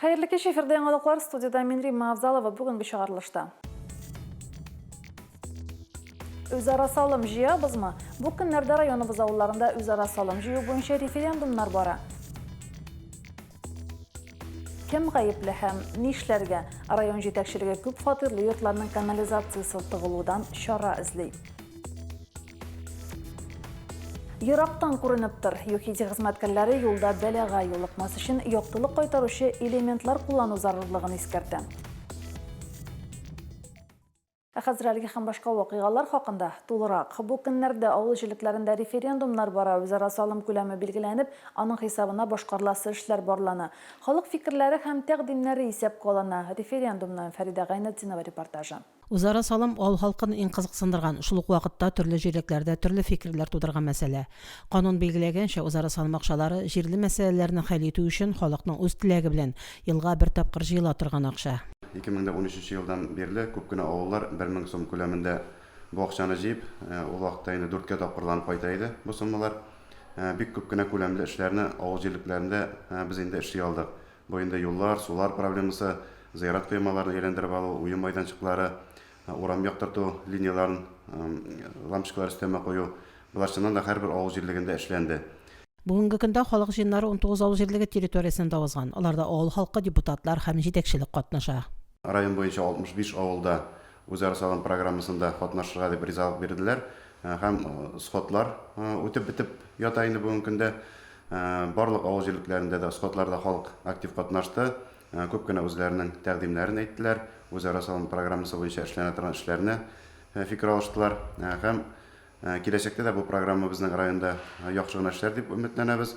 Хәерле кич, эфирда яңалыклар, студиядә мин Римма Авзалова, бүгенге чыгарылышта. Үзара салым җыябызмы? Бу көннәрдә районыбыз авылларында үзара салым җыю буенча референдумнар бара. Кем гаепле һәм нишләргә? Район җитәкчелеге күп фатирлы йортларның канализациясе тыгылудан чара эзли. Ерактан күренеп тор. ЮХИДИ хезмәткәрләре юлда бәлага юлыкмас өчен яктылык кайтаручы элементлар куллану зарурлыгын искәртә. Ә хәзер әлеге һәм башка вакыйгалар хакында тулырак. Бу көннәрдә авыл җирлекләрендә референдумнар бара, үзара салым күләме билгеләнеп, аның хисабына башкарыласы эшләр барлана. Халык фикерләре һәм тәкъдимнәре исәпкә алына. Референдумнан Фәридә Гайнетдинова репортажы. Үзара салым авыл халкын иң кызыксындырган, шул ук вакытта төрле җирлекләрдә төрле фикерләр тудырган мәсьәлә. Канун билгеләгәнчә, үзара салым акчалары, җирле мәсьәләләрне хәл итү өчен халыкның үз теләге белән елга бер тапкыр җыела торган акча. 2013 нче елдан бирле күп кенә авыллар 1000 сум күләмендә бу акчаны җыеп, ул вакытта инде дүрткә тапкырланып кайта иде бу суммалар. Бик күп кенә күләмле эшләрне авыл җирлекләрендә без инде эшли алдык. Бу инде юллар, сулар проблемасы, зыярат коймаларын әйләндереп алу, уен майданчыклары, урам яктырту линияләрен, лампочкалар өстәмә кую. Болар чыннан да һәрбер авыл җирлегендә эшләнде. Бүгенге көндә халык җыеннары 19 авыл җирлеге территориясендә узган. Аларда авыл халкы, депутатлар һәм җитәкчелек катнаша. Район буенча 65 авылда үзара салым программасында катнашырга дип ризалык бирделәр һәм сходлар үтеп бетеп ята инде бүгенге көндә. Барлык авыл җирлекләрендә дә сходларда халык актив катнашты, күп кенә үзләренең тәкъдимнәрен әйттеләр, үзара салым программасы буенча эшләнә торган эшләрне фикер алыштылар һәм киләчәктә дә бу программа безнең районда яхшы гына эшләр дип өметләнәбез.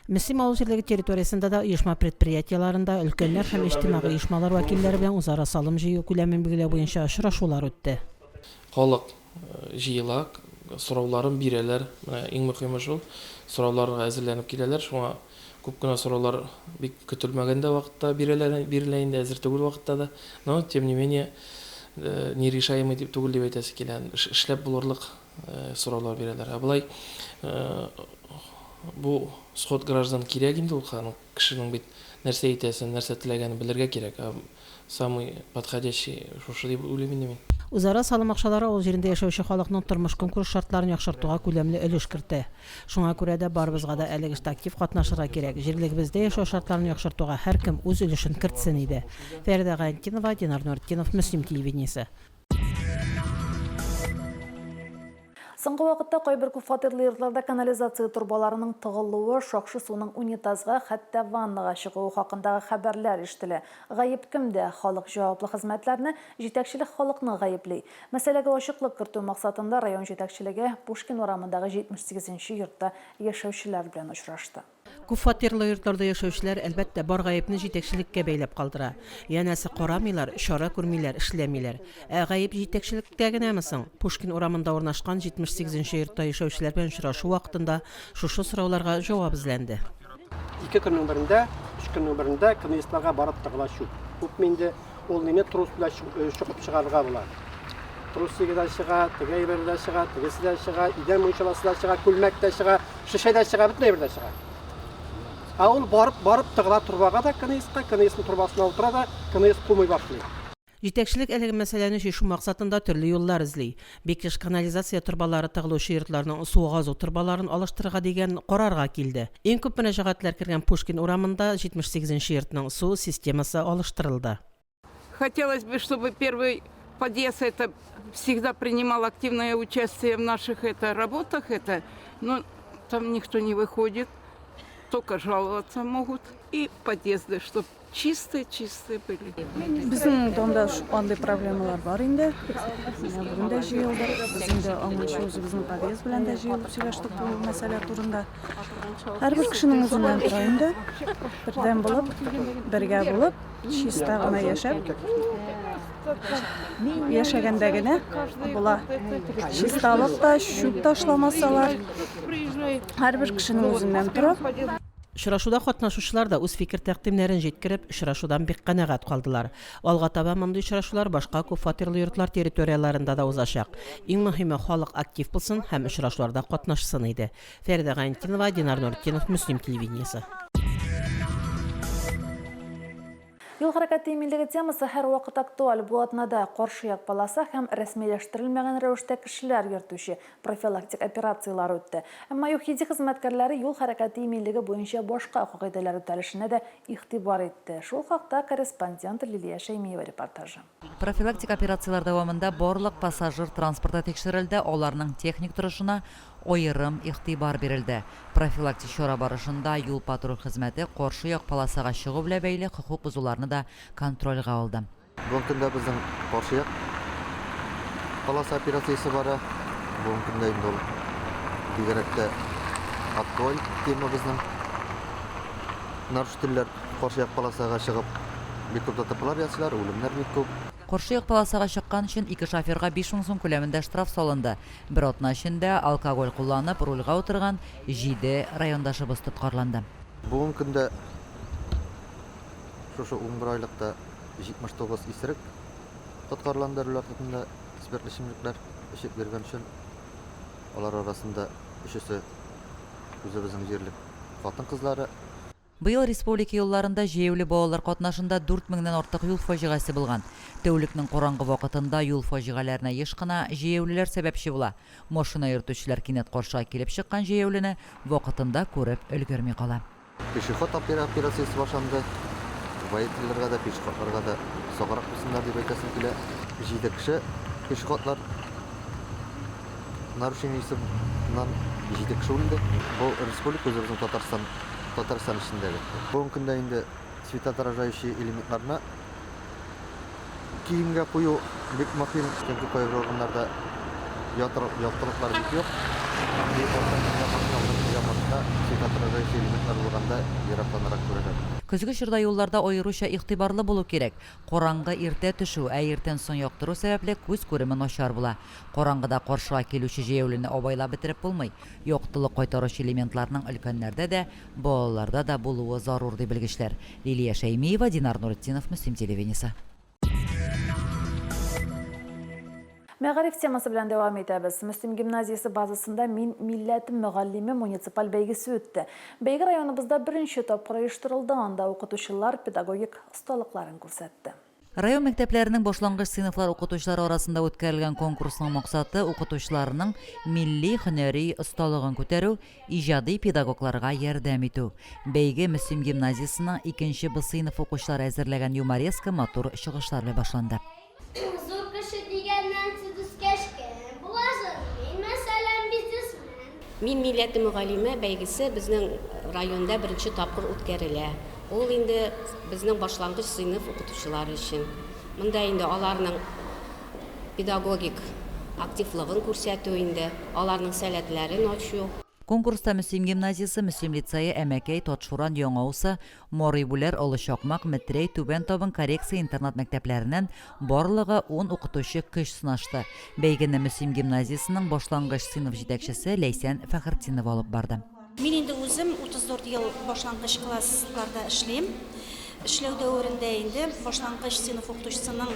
Мөслим авыл җирлеге территориясендә дә оешма-предприятиеләрендә өлкәннәр һәм иҗтимагый оешмалар вәкилләре белән үзара салым җыю күләмен билгеләү буенча очрашулар үтте. Халык җыела, сорауларын бирәләр. Менә иң мөхиме шул, сорауларга әзерләнеп киләләр. Шуңа күп кенә сораулар бик көтелмәгән дә вакытта бирәләр, бирелә инде, әзер түгел вакытта да. Но, тем не менее, нерешаемый дип түгел дип әйтәсе килә. Эшләп булырлык сораулар бирәләр. Ә болай бу сход граждан кирәк инде ул, аның кешенең бит нәрсә әйтәсен, нәрсә теләгәнен белергә кирәк. Ә Самый подходящий шушы дип уйлыйм инде мин. Үзара салым акчалары авыл җирендә яшәүче халыкның тормыш-көнкүреш шартларын яхшыртуга күләмле өлеш кертә. Шуңа күрә дә барыбызга да әлеге эштә актив катнашырга кирәк, җирлегебездә яшәү шартларын яхшыртуга һәркем үз өлешен кертсен иде. Фәридә Гайнтдинова, Динар Нуретдинов, Мөслим телевидениесе. Соңгы вакытта кайбер күпфатирлы йортларда канализация торбаларының тыгылуы, шакшы суның унитазга, хәтта ваннага чыгуы хакындагы хәбәрләр ишетелә. Гаеп кемдә? Халык җаваплы хезмәтләрне, җитәкчелек халыкны гаепли. Мәсьәләгә ачыклык кертү максатында район җитәкчелеге Пушкин урамындагы 78 нче йортта яшәүчеләр белән очрашты. Күпфатирлы йортларда яшәүчеләр, әлбәттә, бар гаепне җитәкчелеккә бәйләп калдыра. Янәсе, карамыйлар, чара күрмиләр, эшләмиләр. Ә гаеп җитәкчелектә генәме соң? Пушкин урамында урнашкан 78 нче йортта яшәүчеләр белән очрашу вакытында шушы сорауларга җавап эзләнде. Ике көннең берендә, өч көннең берендә КНСларга барып тыгыла чүп. Күпме инде ул мине трус белән чокып чыгарырга була. Трусигы да чыга, теге әйбере дә чыга, тегесе дә чыга, идән мунчаласы да чыга, күлмәк тә чыга, шешә дә чыга, бөтен әйбер дә чыга. Ә ул барып, барып тыгыла торбага да КНСка, КНСның торбасына утыра да, КНС кумый башлый. Җитәкчелек әлеге мәсьәләне чишү максатында төрле юллар эзли. Бик еш канализация торбалары тыгылучы йортларның су-агызу торбаларын алыштырырга дигән карарга килде. Иң күп мөрәҗәгатьләр кергән Пушкин урамында 78 нче йортның су системасы алыштырылды. Хотелось бы, чтобы первый подъезд это всегда принимал активное участие в наших это работах это, но там никто не выходит, только жаловаться могут и подъезды, чтобы Чистые-чистые были. Безнең домда андый проблемалар бар инде. Менә бүген дә җыелдык. Без инде аңынчы үзебезнең подъезд белән дә җыелып сөйләштек бу мәсьәлә турында. Һәрбер кешенең үзеннән тора инде. Бердәм булып, бергә булып, чиста гына яшәп, яшәгәндә генә була. Чисталык та, чүп ташламасалар, һәрбер кешенең үзеннән тора. Очрашуда катнашучылар да үз фикер-тәкъдимнәрен җиткереп, очрашудан бик канәгать калдылар. Алга таба мондый очрашулар башка күп фатирлы йортлар территорияләрендә дә узачак. Иң мөһиме, халык актив булсын һәм очрашуларда катнашсын иде. Фәридә Гайнетдинова, Динар Нуретдинов, Мөслим телевидениесе. Юл хәрәкәте иминлеге темасы һәрвакыт актуаль. Бу атнада каршы як полоса һәм рәсмиләштерелмәгән рәвештә кешеләр йөртүче профилактик операцияләр үтте. Әмма ЮХИДИ хезмәткәрләре юл хәрәкәте иминлеге буенча башка кагыйдәләр үтәлешенә дә игътибар итте. Шул хакта корреспондент Лилия Шәймиева репортажы. Профилактик операцияләр дәвамында барлык пассажир транспорты тикшерелде, аларның техник торышына аерым игътибар бирелде. Профилактик чара барышында юл-патруль хезмәте каршы як полосага чыгу белән бәйле хокук бозуларны да контрольгә алды. Бүгенге көндә безнең каршы як полоса операциясе бара. Бүгенге көндә инде ул бигрәк тә актуаль тема безнең. Нарушительләр каршы як полосага чыгып бик күп ДТПлар ясыйлар, үлемнәр бик күп. Каршы як полосага чыккан өчен ике шоферга 5000 сум күләмендә штраф салынды. Бер атна эчендә алкоголь кулланып рульга утырган җиде райондашыбыз тоткарланды. Бүгенге көндә шушы 11 айлыкта 79 исерек тоткарланды руль артында спиртлы эчемлекләр эчеп йөргән өчен. Алар арасында өчесе үзебезнең җирлек хатын-кызлары. Быел республика юлларында җәяүле балалар катнашында 4 меңнән артык юл фаҗигасе булган. Тәүлекнең караңгы вакытында юл фаҗигаләренә еш кына җәяүлеләр сәбәпче була. Машина йөртүчеләр кинәт каршыга килеп чыккан җәяүлене вакытында күреп өлгерми кала. Пешеход операциясе башланды. Водительләргә дә, пешеходларга да саграк булсыннар дип әйтәсем килә. Җиде кеше пешеходлар нарушениесеннән җиде кеше үлде. Бу республика үзебезнең Татарстан Татарстан эчендәге. Бүгенге көндә инде светоотражающий элементларны киемгә кую бик мөһим, чөнки кайбер урыннарда яктылыклар бик юк. И арттан килгән машина, алдан килгән машина светоотражающий элементлар булганда ерактанрак күрәләр. Көзге чорда юлларда аеруча игътибарлы булу кирәк. Караңгы иртә төшү, ә иртән соң яктыру сәбәпле күз күреме начар була. Караңгыда каршыга килүче җәяүлене абайлап бетереп булмый. Яктылык кайтаручы элементларның өлкәннәрдә дә, балаларда да булуы зарур, ди белгечләр. Лилия Шәймиева, Динар Нуретдинов, Мөслим телевидениесе. Мәгариф темасы белән дәвам итәбез. Мөслим гимназиясе базасында Мин милләтем мөгаллиме муниципаль бәйгесе үтте. Бәйге районыбызда беренче тапкыр оештырылды, анда укытучылар педагогик осталыкларын күрсәтте. Район мәктәпләренең башлангыч сыйныфлар укытучылары арасында үткәрелгән конкурсның максаты, укытучыларның милли һөнәри осталыгын күтәрү, иҗади педагогларга ярдәм итү. Бәйге Мөслим гимназиясенең икенче Б сыйныф укучылары әзерләгән юмореска матур чыгышлар белән башланды. Зур кеше дигәннән сүз үскәч кем буласың? Мин, мәсәлән, бизнесмен. Мин милләте мөгаллиме бәйгесе безнең районда беренче тапкыр үткәрелә. Ул инде безнең башлангыч сыйныф укытучылары өчен. Монда инде аларның педагогик активлыгын күрсәтү инде, аларның сәләтләрен ачу. Конкурста Мөслим гимназиясе, Мөслим лицее, Әмәкәй, Татшуран, Яңа Усы, Морый Бүләр, Олы Чакмак, Метрәй, Түбән Табын коррекция интернат-мәктәпләреннән барлыгы ун укытучы көч сынашты. Бәйгене Мөслим гимназиясенең башлангыч сыйныф җитәкчесе Ләйсән Фәхертдинова алып барды. Мин инде үзем 34 ел башлангыч классларда эшлим. Эшләү дәверендә инде башлангыч сыйныф укытучысының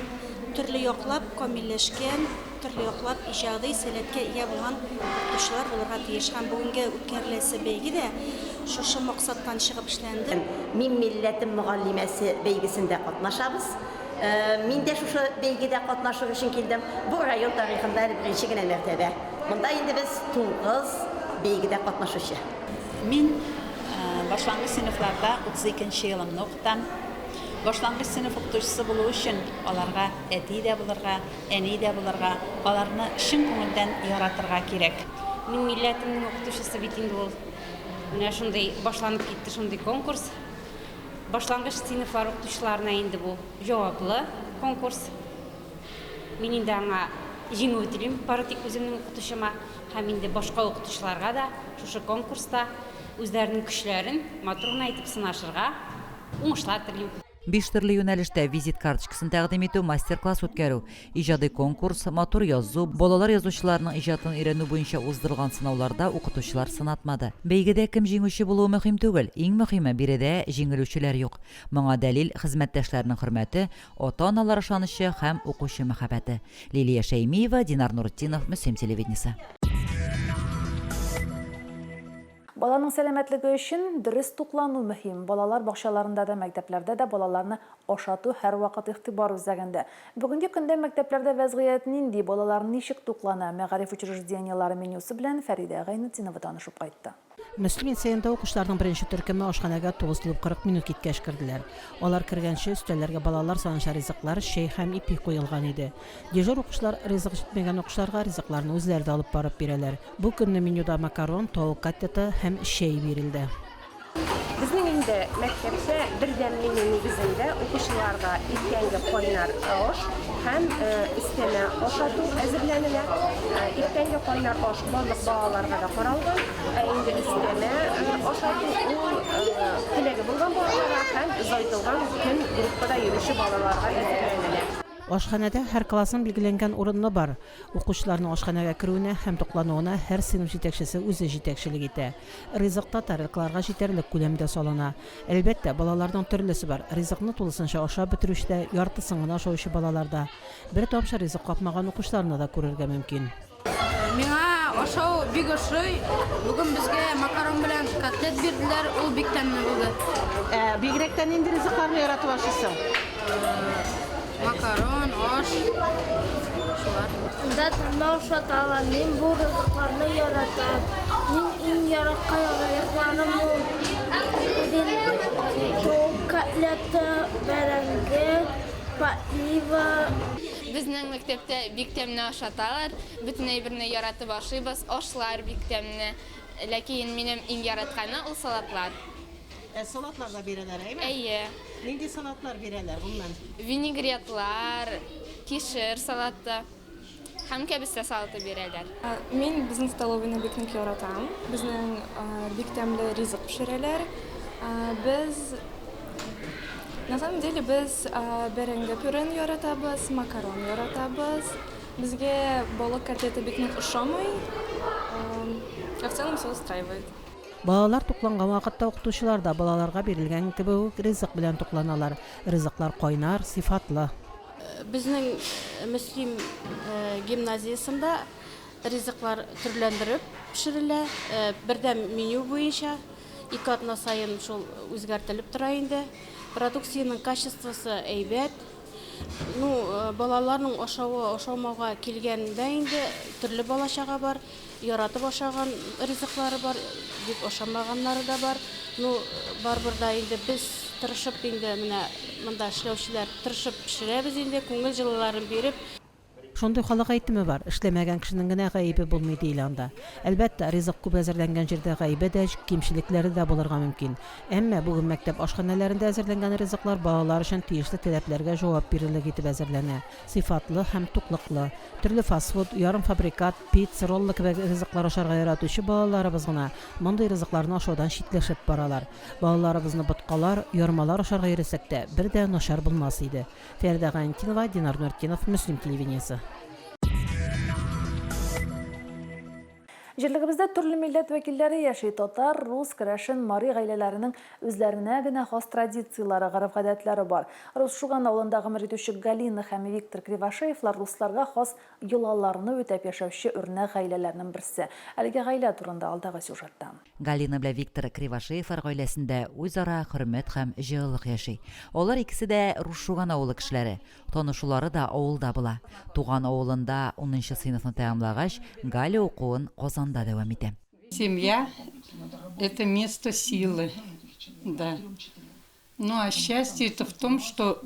төрле яклап камилләшкән, төрле яклап иҗади сәләткә ия булган укытучылар булырга тиеш. Һәм бүгенге үткәреләсе бәйге дә шушы максаттан чыгып эшләнде. Мин милләтем мөгаллимәсе бәйгесендә катнашабыз. Мин дә шушы бәйгедә катнашыр өчен килдем. Бу район тарихында әле беренче генә мәртәбә. Монда инде без 9 бәйгедә катнашучы. Мин башлангыч сыйныфларда 32 нче елымны укытам. Башлангыч сыйныф укытучысы булу өчен аларга әти дә булырга, әни дә булырга, аларны чын күңелдән яратырга кирәк. Мин милләтемнең укытучысы бит инде ул. Менә шундый башланып китте шундый конкурс. Башлангыч сыйныфлар укытучыларына инде бу җаваплы конкурс. Мин инде аңа җиңү телим, бары тик үземнең укытучыма һәм инде башка укытучыларга да шушы конкурста үзләренең көчләрен матур гына итеп сынашырга уңышлар телим. Биш төрле юнәлештә визит карточкасын тәкъдим итү, мастер-класс үткәрү, иҗади конкурс, матур язу, балалар язучыларының иҗатын өйрәнү буенча уздырылган сынауларда укытучылар сынатмады. Бәйгедә кем җиңүче булуы мөһим түгел, иң мөһиме, биредә җиңелүчеләр юк. Моңа дәлил, хезмәттәшләрнең хөрмәте, ата-аналар ышанычы һәм укучы мәхәббәте. Лилия Шәймиева, Динар Нуртдинов, Мөслим телевидениесе. Баланың сәламәтлеге өчен дөрес туклану мөһим. Балалар бакчаларында да, мәктәпләрдә дә балаларны ашату һәрвакыт игътибар үзәгендә. Бүгенге көндә мәктәпләрдә вәзгыять нинди, балалар ничек туклана, мәгариф учреждениеләре менюсы белән Фәридә Гайнетдинова танышып кайтты. Мөслим лицеенда укучыларның беренче төркеме ашханәгә 9:40 минут киткәч керделәр. Алар кергәнче, өстәлләргә балалар санынча ризыклар, чәй һәм ипи куелган иде. Дежур укучылар ризык җитмәгән укучыларга ризыкларны үзләре дә алып барып бирәләр. Бу көнне менюда макарон, тавык котлеты һәм чәй бирелде. Безнең инде мәктәптә бердәм меню нигезендә укучыларга иртәнге кайнар аш һәм өстәмә ашату әзерләнелә. Иртәнге кайнар аш барлык балаларга да каралган, ә инде өстәмә ашату ул теләге булган балаларга һәм озайтылган көн группада йөрүче балаларга әзерләнелә. Ашханәдә һәр классның билгеләнгән урыны бар. Укучыларның ашханәгә керүенә һәм туклануына һәр сыйныф җитәкчесе үзе җитәкчелек итә. Ризык та тарелкаларга җитәрлек күләмдә салына. Әлбәттә, балаларның төрлесе бар, ризыкны тулысынча ашап бетерүче дә, яртысын гына ашаучы балалар да. Бер тамчы ризык капмаган укучыларны да күрергә мөмкин. Миңа ашау бик ошый. Бүген безгә макарон белән котлет бирделәр, ул бик тәмле булды. Ә бигрәк тә нинди ризыкларны яратып ашыйсың? Макарон, аш, шулар. Монда тәмле ашаталар. Мин бу ризыкларны яратам. Мин иң яраткан ризыкларым ул тавык котлеты, бәрәңге, подлива. Безнең мәктәптә бик тәмле ашаталар. Бөтен әйберне яратып ашыйбыз. Ашлар бик тәмле. Ләкин минем иң яратканы ул салатлар. Ә салатлар да бирәләр, әйме? Әйе. Нинди салатлар бирәләр, гомумән? Винегретлар, кишер салаты һәм кәбестә салаты бирәләр. Мин безнең столовыйны бик нык яратам. Безнең бик тәмле ризык пешерәләр. Без, на самом деле, без бәрәңге пюрен яратабыз, макарон яратабыз. Безгә балык котлеты бик нык ошамый. А в целом все устраивает. Балалар тукланган вакытта укытучылар да балаларга бирелгән кебек үк ризык белән тукланалар. Ризыклар кайнар, сыйфатлы. Безнең Мөслим гимназиясендә ризыклар төрләндереп пешерелә. Бердәм меню буенча ике атна саен шул үзгәртелеп тора инде. Продукциянең качествосы әйбәт. Ну, балаларның ашавы, ашамауга килгәндә инде төрле бала-чага бар. Яратып ашаган ризыклары бар, бик ашамаганнары да бар. Ну, барыбер да инде без тырышып инде менә монда эшләүчеләр тырышып пешерәбез инде, күңел җылыларын биреп. Шундый халык әйтеме бар, эшләмәгән кешенең генә гаебе булмый, диелә анда. Әлбәттә, ризык күп әзерләнгән җирдә гаебе дә, кимчелекләре дә булырга мөмкин. Әмма бүген мәктәп ашханәләрендә әзерләнгән ризыклар балалар өчен тиешле таләпләргә җавап бирерлек итеп әзерләнә, сыйфатлы һәм туклыклы. Төрле фастфуд, ярымфабрикат, пицца, роллы кебек ризыклар ашарга яратучы балаларыбыз гына мондый ризыкларны ашаудан читләшеп баралар. Балаларыбызны боткалар, ярмалар ашарга өйрәтсәк тә, бер дә начар булмас иде. Фәридә Гайнетдинова, Динар Нуртдинов, Мөслим телевидениесе. Җирлегебездә төрле милләт вәкилләре яши. Татар, рус, керәшен, мари гаиләләренең үзләренә генә хас традицияләре, гореф-гадәтләре бар. Рус Шуган авылында гомер итүче Галина һәм Виктор Кривошеевлар русларга хас йолаларны үтәп яшәүче үрнәк гаиләләрнең берсе. Әлеге гаилә турында алдагы сюжетта. Галина белән Виктор Кривошеевлар гаиләсендә үзара хөрмәт һәм җылылык яши. Алар икесе дә Рус Шуган авылы кешеләре. Танышулары да авылда була. Туган авылында унынчы сыйныфны тәмамлагач, Галя укуын Казанда дәвам итә. Семья, это место силы, да. Ну а счастье это в том, что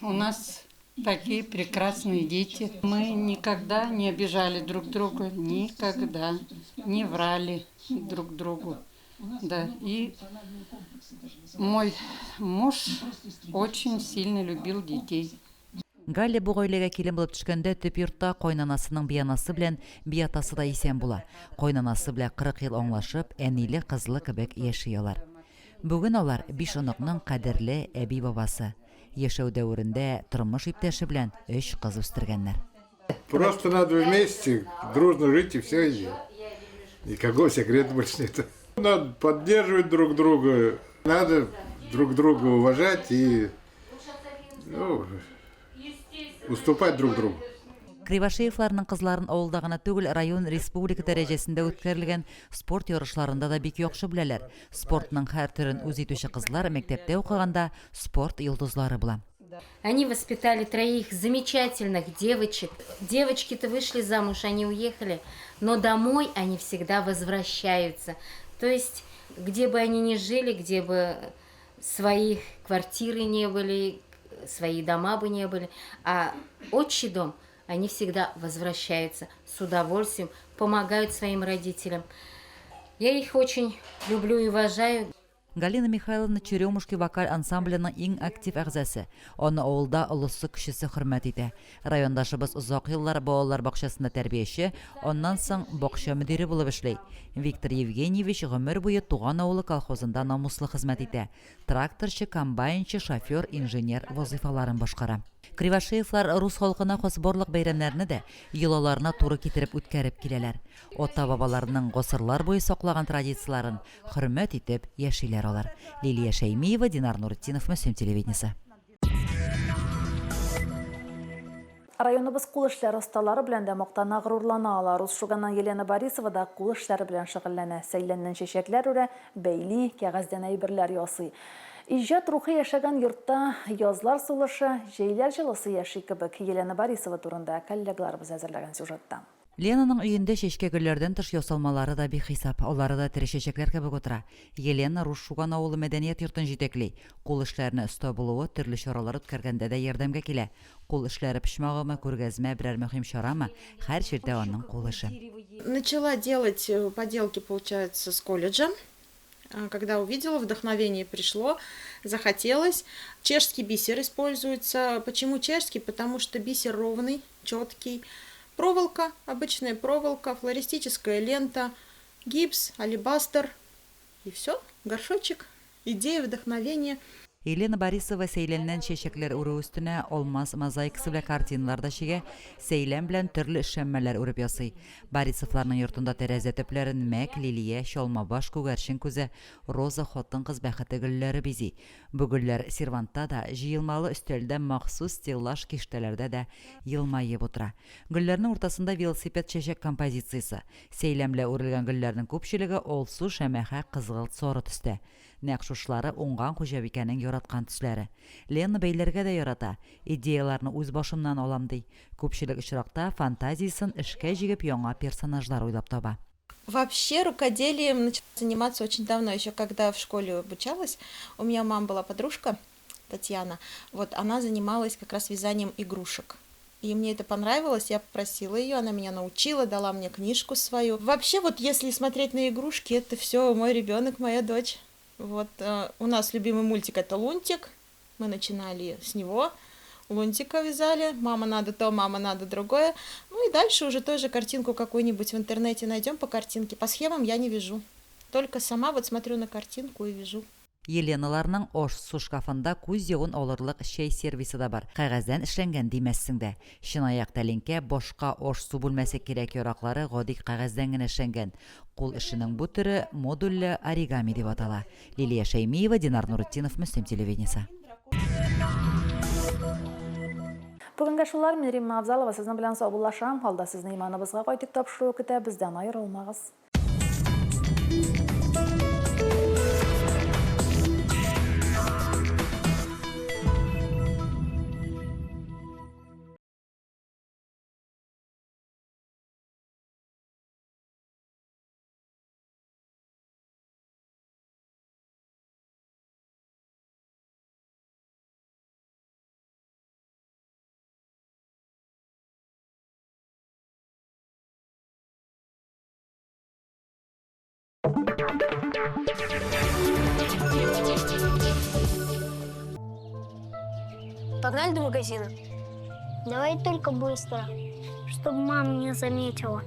у нас такие прекрасные дети. Мы никогда не обижали друг друга, никогда не врали друг другу. Да, и мой муж очень сильно любил детей. Галя бу гаиләгә килен булып төшкәндә төп йортта кайнанасының бианасы белән биатасы да исән була. Кайнанасы белән 40 ел аңлашып, әниле-кызлы кебек яши алар. Бүген алар биш оныкның кадерле әби-бабасы. Яшәү дәверендә тормыш иптәше белән өч кыз үстергәннәр. Просто надо вместе дружно жить и все. И никакого секрета больше нет. Надо поддерживать друг друга, надо друг друга уважать и ну, уступать друг другу. Кривошеевларның кызларын авылда гына түгел, район, республика дәрәҗәсендә үткәрелгән спорт ярышларында да бик яхшы беләләр. Спортның һәр төрен үз итүче кызлар мәктәптә укыганда спорт йолдызлары була. Они воспитали троих замечательных девочек. Девочки-то вышли замуж, они уехали, но домой они всегда возвращаются. То есть, где бы они ни жили, где бы своих квартиры не были, свои дома бы не были, а отчий дом они всегда возвращаются с удовольствием, помогают своим родителям. Я их очень люблю и уважаю. Галина Михайловна Черемушки вокаль ансамбленең иң актив әгъзасы. Аны авылда олысы-кечесе хөрмәт итә. Райондашыбыз озак еллар балалар бакчасында тәрбияче, аннан соң бакча мөдире булып эшли. Виктор Евгеньевич гомер буе туган авылы колхозында намуслы хезмәт итә. Тракторчы, комбайнчы, шофер, инженер вазыйфаларын башкара. Кривошеевлар рус халкына хас барлык бәйрәмнәрне дә йолаларына туры китереп үткәреп киләләр. Ата-бабаларының гасырлар буе саклаган традицияләрен хөрмәт итеп яшиләр алар. Лилия Шәймиева, Динар Нуретдинов, Мөслим телевидениесе. Районыбыз кул эшләре осталары белән дә мактана, горурлана ала. Рус Шуганнан Елена Борисова да кул эшләре белән шөгыльләнә. Сәйләннән чәчәкләр үрә, бәйли, кәгазьдән әйберләр ясый. Иҗат рухы яшәгән йортта язлар сулышы, җәйләр җылысы яши кебек. Елена Борисова турында коллегаларыбыз әзерләгән сюжетта. Ленаның өендә чәчкә гөлләрдән тыш ясалмалары да бихисап. Алары да тере чәчәкләр кебек утыра. Елена Рус Шуган авылы мәдәният йортын җитәкли. Кул эшләренә оста булуы төрле чаралар үткәргәндә дә ярдәмгә килә. Кул эшләре почмагымы, күргәзмә, берәр мөһим чарамы, һәр җирдә аның кул эше. Начала делать э, поделки, получается, с колледжа. Э, когда увидела, вдохновение пришло, захотелось. Чешский бисер используется. Почему чешский? Потому что бисер ровный, четкий. Проволока, обычная проволока, флористическая лента, гипс, алебастр. И все, горшочек. Идея, вдохновение. Елена Борисова сәйләннән чәчәкләр үрү өстенә алмаз мозаикасы белән картиналар да чигә, сәйлән белән төрле эшләнмәләр үреп ясый. Борисовларның йортында тәрәзә төпләрен мәк, лилия, чалмабаш, күгәрчен күзе, роза, хатын-кыз бәхете гөлләре бизи. Бу гөлләр сервантта да, җыелмалы өстәлдә, махсус стеллаж киштәләрдә дә елмаеп утыра. Гөлләрнең уртасында велосипед чәчәк композициясе. Сәйлән белән үрелгән гөлләрнең күпчелеге алсу, шәмәхә, кызгылт сары төстә. Нәкъ шушылары уңган хуҗабикәнең яраткан төсләре. Лена бәйләргә дә ярата. Идеяләрне үз башымнан алам, ди. Күпчелек очракта фантазиясен эшкә җигеп яңа персонажлар уйлап таба. Вообще рукоделием начала заниматься очень давно, еще когда в школе обучалась. У меня мама была подружка, Татьяна, вот она занималась как раз вязанием игрушек. И мне это понравилось, я попросила ее, она меня научила, дала мне книжку свою. Вообще вот если смотреть на игрушки, это все мой ребенок, моя дочь. Вот э, у нас любимый мультик это Лунтик, мы начинали с него. Лунтика вязали, мама надо то, мама надо другое. Ну и дальше уже тоже картинку какую-нибудь в интернете найдем по картинке. По схемам я не вяжу. Только сама вот смотрю на картинку и вяжу. Еленаларның аш-су шкафында күз явын алырлык чәй сервисы да бар. Кәгазьдән эшләнгән димәссең дә. Чынаяк, тәлинкә, башка аш-су бүлмәсе кирәк-яраклары гади кәгазьдән генә эшләнгән. Кул эшенең бу төре модульле оригами дип атала. Лилия Шәймиева, Динар Нуретдинов, Мөслим телевидениесе. Бүгенгә шулар, мин Римма Авзалова сезнең белән саубуллашам. Алда сезне Иманыбызга кайтыйк тапшыруы көтә, бездән аерылмагыз. Погнали до магазина. Давай только быстро, чтобы мама не заметила.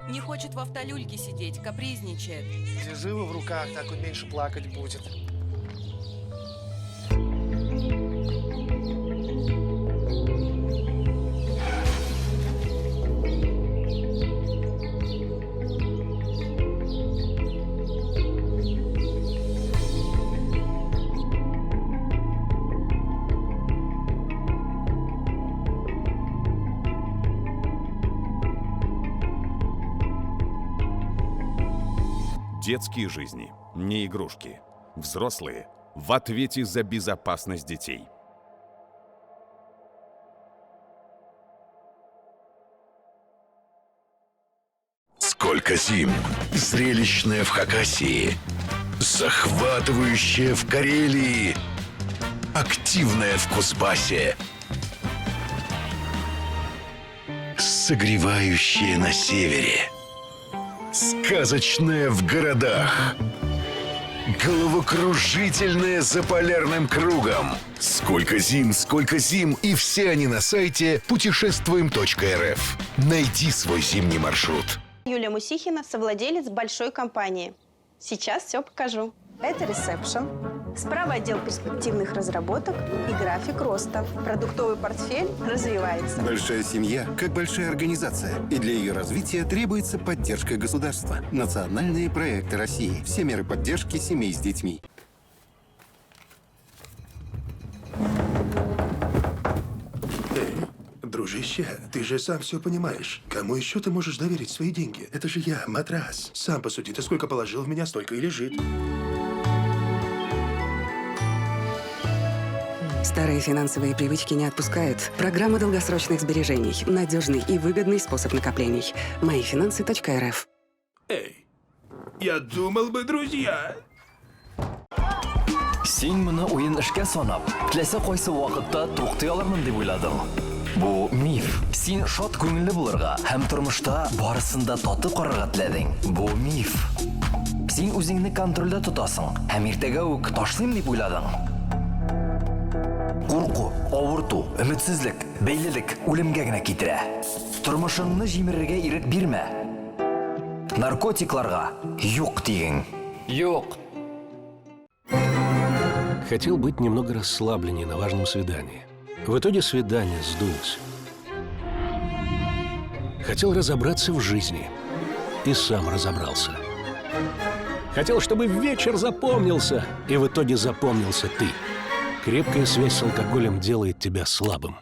Не хочет в автолюльке сидеть, капризничает. Держи его в руках, так он меньше плакать будет. Детские жизни не игрушки. Взрослые в ответе за безопасность детей. Сколько зим! Зрелищное в Хакасии, захватывающее в Карелии, активное в Кузбассе, согревающее на севере, сказочное в городах, головокружительное за полярным кругом. Сколько зим, сколько зим, и все они на сайте путешествуем.рф. Найди свой зимний маршрут. Юлия Мусихина, совладелец большой компании. Сейчас все покажу. Это ресепшн. Справа отдел перспективных разработок и график роста. Продуктовый портфель развивается. Большая семья, как большая организация. И для ее развития требуется поддержка государства. Национальные проекты России. Все меры поддержки семей с детьми. Эй, дружище, ты же сам все понимаешь. Кому еще ты можешь доверить свои деньги? Это же я, матрас. Сам посуди, ты сколько положил в меня, столько и лежит. Старые финансовые привычки не отпускают. Программа долгосрочных сбережений. Надежный и выгодный способ накоплений. Моифинансы.рф Эй, я думал бы, друзья. Син моны уен эшкә санап, теләсә кайсы вакытта туктый алырмын дип уйладың. Бу миф. Син шат күңелле булырга һәм тормышта барысын да татып карарга теләдең. Бу миф. Син үзеңне контрольдә тотасың һәм иртәгә үк ташлыйм дип уйладың. Курку, авырту, өметсезлек, бәйлелек үлемгә генә китерә. Тормышыңны җимерергә ирек бирмә. Наркотикларга юк диген. Юк. Хотел быть немного расслабленнее на важном свидании. В итоге свидание сдулось. Хотел разобраться в жизни. И сам разобрался. Хотел, чтобы вечер запомнился. И в итоге запомнился ты. Крепкая связь с алкоголем делает тебя слабым.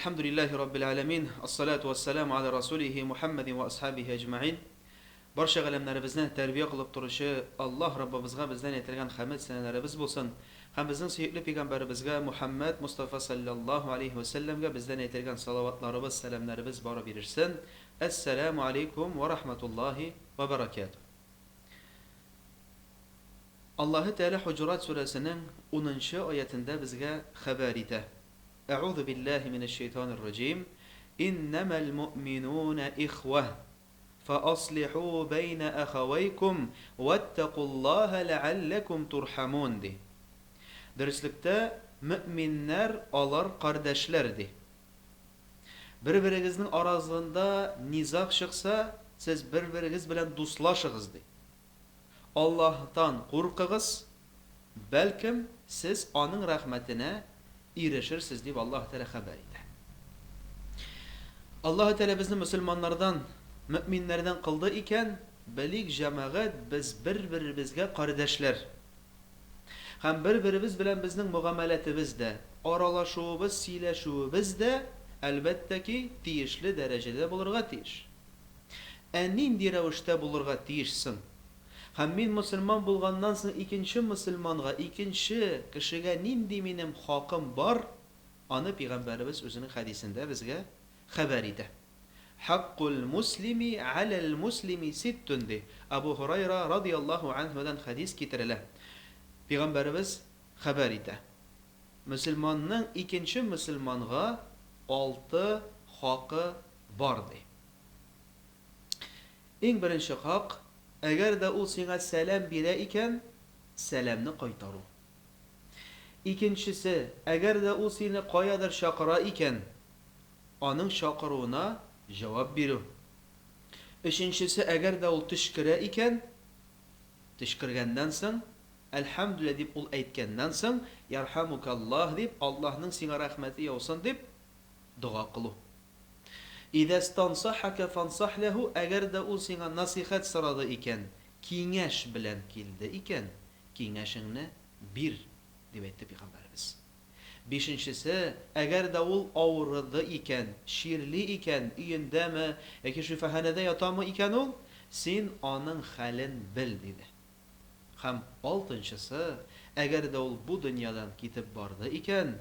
الحمد لله رب العالمين الصلاة والسلام على رسوله محمد وأصحابه أجمعين Барча галәмнәребезне тәрбия кылып торучы Аллаһ Раббыбызга бездән әйтелгән хәмед сәнәләребез булсын һәм безнең сөекле пигамбәребезгә Мухәммәд Мостафа салләллаһу алейһи вә сәлләмгә бездән әйтелгән салаватларыбыз, сәламнәребез барып ирешсен. Әссәләмү алейкум вә рахматуллаһи вә бәрәкәтүһ. Аллаһы Тәгалә Хуҗурат сүрәсенең унынчы аятендә безгә хәбәр итә. Әгъузу биллаһи минәш шәйтанир раҗим. Иннәмәл муъминуна ихвә. Фәаслиху бәйнә әхәвәйкум вәттәкуллаһа ләгалләкум турхамун, ди. Дөреслектә, мөэминнәр алар кардәшләр, ди. Бер-берегезнең арагызында низаг чыкса, сез бер-берегез белән дуслашыгыз, ди. Аллаһтан куркыгыз, бәлкем, сез Аның рәхмәтенә ирешерсез, дип Аллаһ Тәгалә хәбәр итә. Аллаһ Тәгалә безне мөселманнардан, мөэминнәрдән кылды икән, белик, җәмәгать, без бер-беребезгә кардәшләр. Һәм бер-беребез белән безнең мөгамәләтебез дә, аралашуыбыз, сөйләшүебез дә, әлбәттә ки, тиешле дәрәҗәдә булырга тиеш. Ә нинди рәвештә булырга тиеш соң? Һәм мин мөселман булганнан соң икенче мөселманга, икенче кешегә нинди минем хакым бар, аны пигамбәребез үзенең хәдисендә безгә хәбәр итә. Хаккул муслими галәл муслими ситтун ди. Абу Һурайра радыяллаһу анһудан хәдис китерелә. Пигамбәребез хәбәр итә. Мөселманның икенче мөселманга алты хакы бар ди. Иң беренче хак, әгәр дә ул сиңа сәлам бирә икән, сәламне кайтару. Икенчесе, әгәр дә ул сине каядыр чакыра икән, аның чакыруына җавап бирү. Өченчесе, әгәр дә ул төчкерә икән, төчкергәннән соң, Әлхәмдүлилләһ дип ул әйткәннән соң, Ярхәмукаллаһ дип, Аллаһның сиңа рәхмәте яусын дип дога кылу. Идәстансахака фансах ләһу, әгәр дә ул сиңа насыйхәт сорады икән, киңәш белән килде икән, киңәшеңне бир, дип әйтте пәйгамбәребез. Бишенчесе, әгәр дә ул авырыды икән, чирли икән, өендәме яки шифаханәдә ятамы икән ул, син аның хәлен бел, диде. Һәм алтынчысы, әгәр дә ул бу дөньядан китеп барды икән,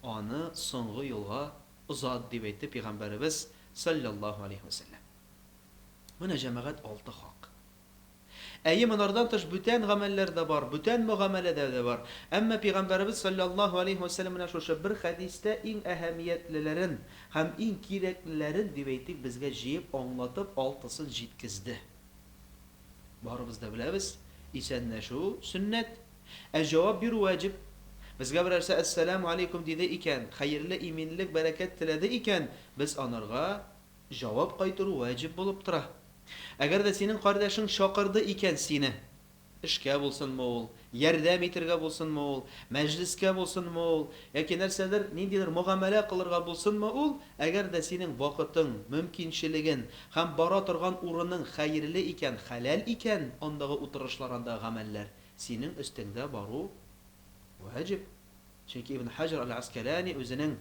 аны соңгы юлга озат, дип әйтте пәйгамбәребез, салләллаһу алейһи вә сәлләм. Менә, җәмәгать, алты хак. Әйе, монардан тыш бүтән гамәлләр дә бар, бүтән мөгамәләдә дә бар. Әмма Пәйгамбәребез салләллаһу алейһи вә сәлләм менә шушы бер хәдистә иң әһәмиятлеләрен һәм иң кирәклеләрен, дип әйтик, безгә җыеп, аңлатып, алтысын җиткезде. Барыбыз да беләбез, исәнләшү, сөннәт. Ә җавап бирү ваҗиб. Безгә берәрсе әссәләмү алейкум диде икән, хәерле иминлек, бәрәкәт теләде икән, без анарга Җавап кайтыру ваҗиб булып тора. Әгәр дә синең кардәшең чакырды икән сине, эшкә булсынмы ул, ярдәм итергә булсынмы ул, мәҗлескә булсынмы ул, яки нәрсәдер, ниндидер мөгамәлә кылырга булсынмы ул, әгәр дә синең вакытың, мөмкинчелеген һәм бара торган урының хәерле икән, хәләл икән, андагы утырышлар, андагы гамәлләр, синең өстеңдә бару ваҗиб. Чөнки Ибн Хаҗр әл-Аскалани үзенең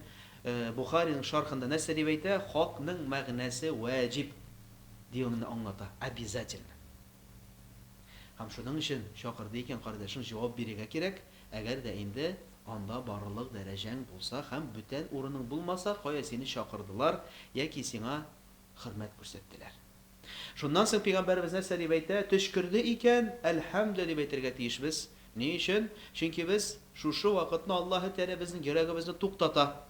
Бохариның шархында нәрсә дип әйтә? Хакның мәгънәсе ваҗиб диюне аңлата, обязательно. Һәм шуның өчен чакырды икән кардәшең, җавап бирергә кирәк, әгәр дә инде анда барырлык дәрәҗәң булса һәм бүтән урының булмаса, кая сине чакырдылар яки сиңа хөрмәт күрсәттеләр. Шуннан соң пәйгамбәребез нәрсә дип әйтә? Төчкерде икән, Әлхәмдү дип әйтергә тиешбез. Ни өчен? Чөнки без шушы вакытны Аллаһы Тәгалә безнең йөрәгебезне туктата.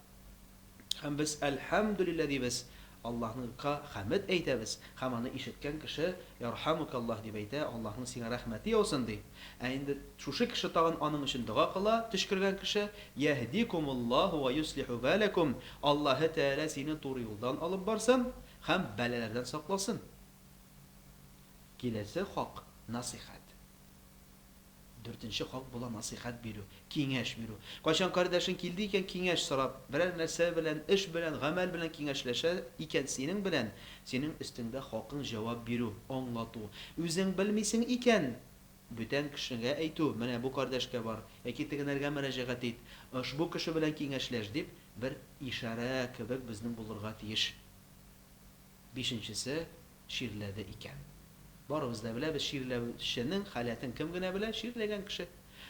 Һәм без Әлхәмдүлилләһ дибез, Аллаһка хәмед әйтәбез һәм аны ишеткән кеше Ярхәмүкәллаһ дип әйтә, Аллаһның сиңа рәхмәте яусын, ди. Ә инде шушы кеше тагын аның өчен дога кыла, төчкергән кеше, Яһдикумуллаһу ва юслиху бәләкүм, Аллаһы Тәгалә сине туры юлдан алып барсын, Һәм бәлаләрдән сакласын. Киләсе хак, насыйхәт. Дүртенче хак була насыйхәт бирү, киңәш бирү. Кайчан кардәшең килде икән киңәш сорап, берәр нәрсә белән, эш белән, гамәл белән киңәшләшә икән синең белән, синең өстеңдә хакың җавап бирү, аңлату. Үзең белмисең икән, бүтән кешегә әйтү, менә бу кардәшкә бар, яки тегенәргә мөрәҗәгать ит, ошбу кеше белән киңәшләш дип, бер ишарә кебек безнең булырга тиеш. Бишенчесе чирләде икән. Барыбыз да беләбез, чирләүченең халәтен кем генә белә, чирләгән кеше.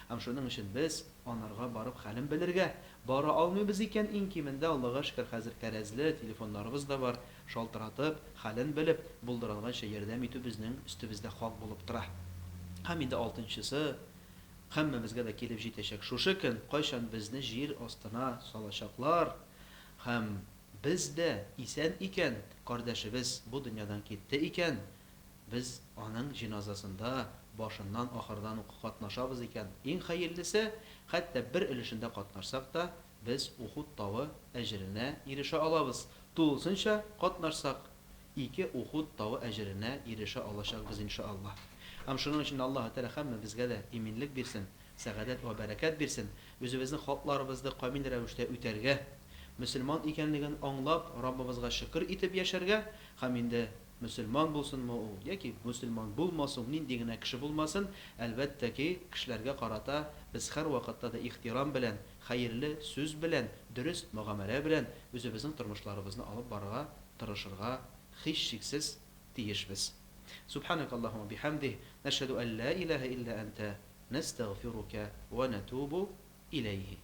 Һәм шуның өчен без анарга барып хәлен белергә бара алмыйбыз икән, иң кимендә, Аллага шөкер, хәзер кәрәзле телефоннарыбыз да бар, шалтыратып, хәлен белеп, булдыралганча ярдәм итү безнең өстебездә хак булып тора. Һәм инде алтынчысы, һәммәбезгә дә килеп җитәчәк шушы көн, кайчан безне җир астына салачаклар һәм Без дә исән икән, кардәшебез бу дөньядан китте икән, без аның җеназасында башыннан ахырдан ук катнашабыз икән, иң хәерлесе, хәтта бер өлешендә катнашсак та, без Ухуд тавы әҗеренә ирешә алабыз, тулысынча катнашсак, ике Ухуд тавы әҗеренә ирешә алачакбыз, иншаАллаһ. Һәм шуның өчен Аллаһы Тәгалә һәммәбезгә дә иминлек бирсен, сәгадәт вә бәрәкәт бирсен, үзебезнең хакларыбызны камил рәвештә үтәргә, мөселман икәнлеген аңлап, Раббыбызга шөкер итеп яшәргә һәм инде мөселман булсынмы ул, яки мөселман булмасын, нинди генә кеше булмасын, әлбәттә ки, кешеләргә карата без һәрвакытта да ихтирам белән, хәерле сүз белән, дөрес мөгамәлә белән үзебезнең тормышларыбызны алып барырга тырышырга һичшиксез тиешбез. Субханакаллаһумма бихәмдих, нәшһәдү ән лә иләһә илля әнтә, нәстәгъфирука вә нәтүбү иләйһи.